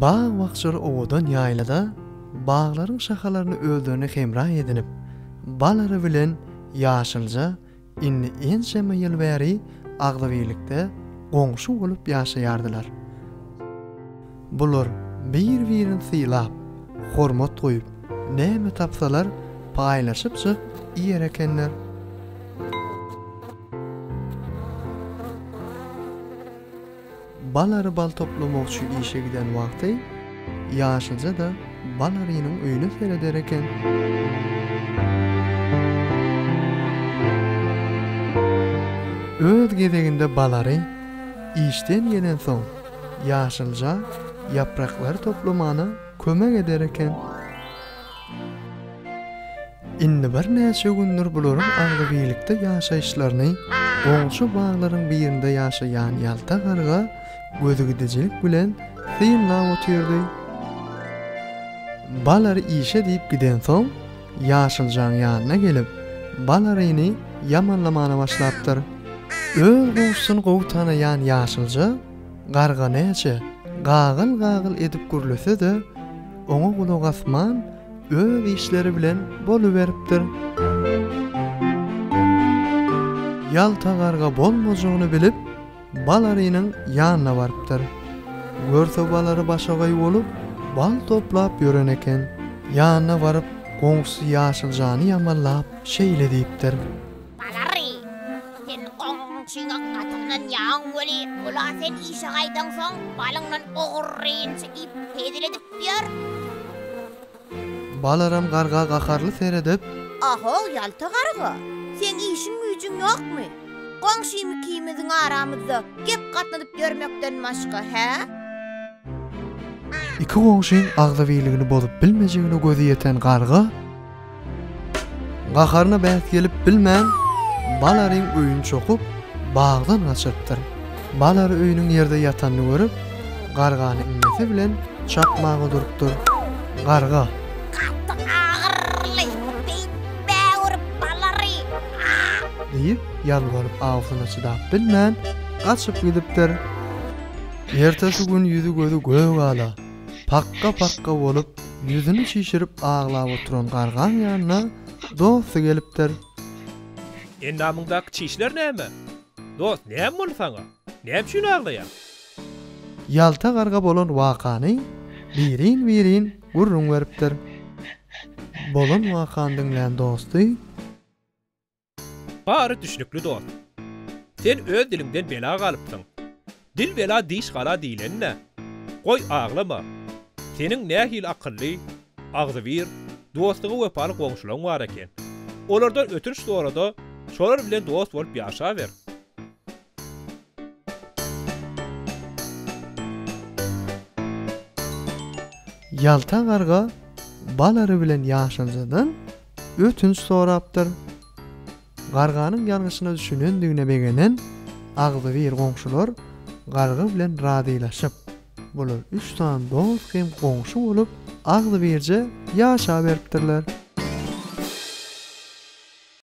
Bag-bakjaly owadan ýaýlada baglaryň şahalaryny özlerine hemra edinip, balary bilen ýaşylja indi ençeme ýyl bäri agzybirlikde goňşy bolup ýaşaýardylar. Bular bir-birini sylap, hormat goýup, näme tapsalar paýlaşypjyk iýer ekenler. Bal ary bal toplamak üçin işe giden wagty ýaşylja-da bal arynyň öýüne sereder eken. Öz gezeginde bal ary işden gelensoň ýaşylja ýapraklary toplamana kömek eder eken. Indi birnäçe gündür bularyň agzybirlikde ýaşaýyşlaryny goňşy baglaryň birinde ýaşaýan ýalta garga gözügidijilik bilen synlap otyrdy. Balary işe diýip gidensoň, ýaşyljaň ýanyna gelip, balaryny ýamanlamana başlapdyr. Öz goňşusyny gowy tanaýan ýaşylja garga näçe gagyl-gagyl edip gürlese-de, oňa gulak asman, öz işleri bilen boluberipdir. Ýalta garga bolmajagyny bilip, bal arynyň ýanyna barypdyr. Görse bal ary başagaý bolup, bal toplap ýören eken. Ýanyna baryp, goňşusy Ýaşyljany ýamanlap, şeýle diýipdir. Bal ary, sen goňşyňa gaty ynanýaň weli, ol-a sen işe gaýdaňsoň, balyňdan ogrynça iýip hezil edip ýör. Balaram garga gaharly seredip. Ahow, ýalta garga! Seň işiň-güýjüň ýokmy? Goňşym ikimiziň aramyzda gep gatnadyp ýörmekden başga, hä? Iki goňşyň agzybirligini bozup bilmejegine gözi ýeten garga. Gaharyna bäs gelip bilmän, Balaryň öýüni çokup, bagdan gaçyrypdyr. Balary öýüniň ýerde ýatanyny görüp, gargany iňňesi bilen çapmaga durupdyr. Garga. Gaty agyryly, beýtme urup, Balary! Ah! Diýip, ýalbaryp awusyna çydap bilmän, gaçyp gidipdir. Ertesi gün ýüzi-gözi gök-ala, Pakga-pakga bolup, ýüzüni çişirip aglap oturan gargaň ýanyna dosty gelipdir. Endamyňdaky çişler näme? Dost, näme boldy saňa? Näme üçin aglaýaň? Ýalta garga bolan wakany birin-birin gürrüň beripdir. Bolan wakany diňlän dosty. Bary düşnükli dost. Sen öz diliňden bela galypsyň. Dil bela diş gala diýlenine. Goý aglama. Seniň nähili akylly, agzybir, dostluga wepaly goňşulaň bar eken. Olardan ötünç sorada şolar bilen dost bolup ýaşaber. Ýalta garga bal ary bilen ýaşanjadan ötünç sorapdyr. Garganyň ýalňyşyna düşünendigine begenen agzybir goňşular garga bilen razylaşyp, bular üç sany dost hem goňşy bolup agzybirje ýaşaberipdirler.